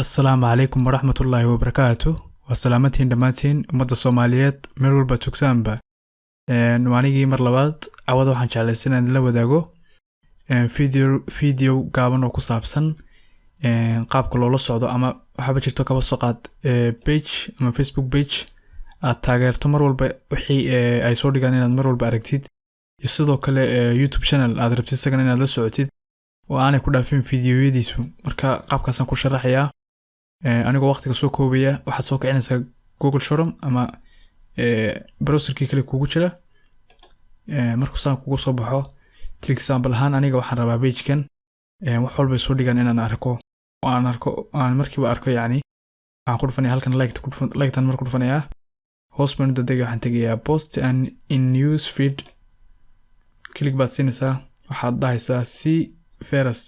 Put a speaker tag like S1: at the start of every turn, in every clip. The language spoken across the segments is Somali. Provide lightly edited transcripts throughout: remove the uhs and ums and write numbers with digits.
S1: Assalaamu calaykum waraxmatullaahi wabarakaatu. Waa salaamantiin dhammaantiin ummadda Soomaaliyeed meel walba joogtaanba. Waa anigii mar labaad. Cawada waxaan jeclaysan inaan la wadaago video gaaban oo ku saabsan qaabka loola socdo ama waxaaba jirto, kaba soo qaad, page ama Facebook page aad taageerto, mar walba wixii ay soo dhigaan inaad mar walba aragtid, iyo sidoo kale YouTube channel aad rabtid isagana inaad la socotid oo aanay ku dhaafin videoyadiisu. Marka qaabkaasaan ku sharaxayaa anigoo waqtiga soo koobaya. Waxaad soo kicinaysaa Google Chrome ama browserkii kale kugu jira. Markuu saan kugu soo baxo, til example ahaan, aniga waxaan rabaa pagekan wax walbay soo dhigaan inaan arko oo aan arko, aan markiiba arko. Yacni waxaan ku dhufanaya halkan like ku dhufan, like-tan mar ku dhufanayaa, hoos baan u dadegaya, waxaan tegayaa "Post and in news feed". Click baad siinaysaa, waxaad dhahaysaa "See first".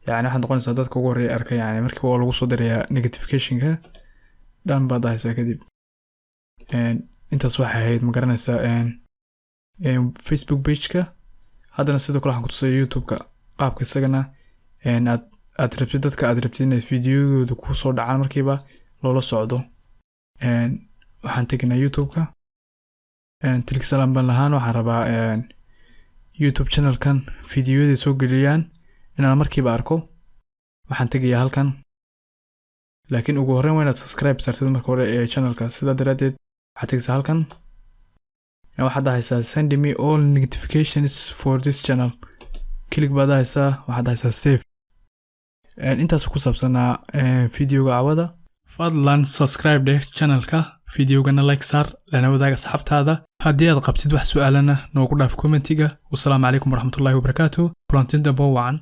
S1: Yani waxaad noqonaysaa dadka ugu horreeya arka, yani markiiba waa lagu soo dirayaa notificationka. Dhan baad dhahaysaa. Kadib intaas waxay ahayd, ma garanaysaa, Facebook pageka. Haddana sidoo kale waxaan kutusaya YouTube-ka qaabka isagana aad rabtid dadka aad rabtid inaad videoyadooda kusoo dhacaan markiiba loola socdo. Waxaan teginaa YouTube-ka. Tilsalam ban lahaan, waxaan rabaa YouTube channelkan videoyada soo geliyaan inaan markiiba arko. Waxaan tegayaa halkan, laakiin ugu horreyn waa inaad subscribe saartid marka hore ee channelka. Sidaa daraaddeed waxaad tegaysaa halkan, waxaad dhahaysaa "Send me all notifications for this channel". Click baad dhahaysaa, waxaad dhahaysaa "Save". Intaas ku saabsanaa videoga cawada. Fadlan subscribe dheh channelka, videogana like saar, lana wadaag asxaabtaada. Haddii aad qabtid wax su-aalana, noogu dhaaf commentiga. Wasalaamu calaykum waraxmatullaahi wabarakaatu. Kulanti dambo wacan.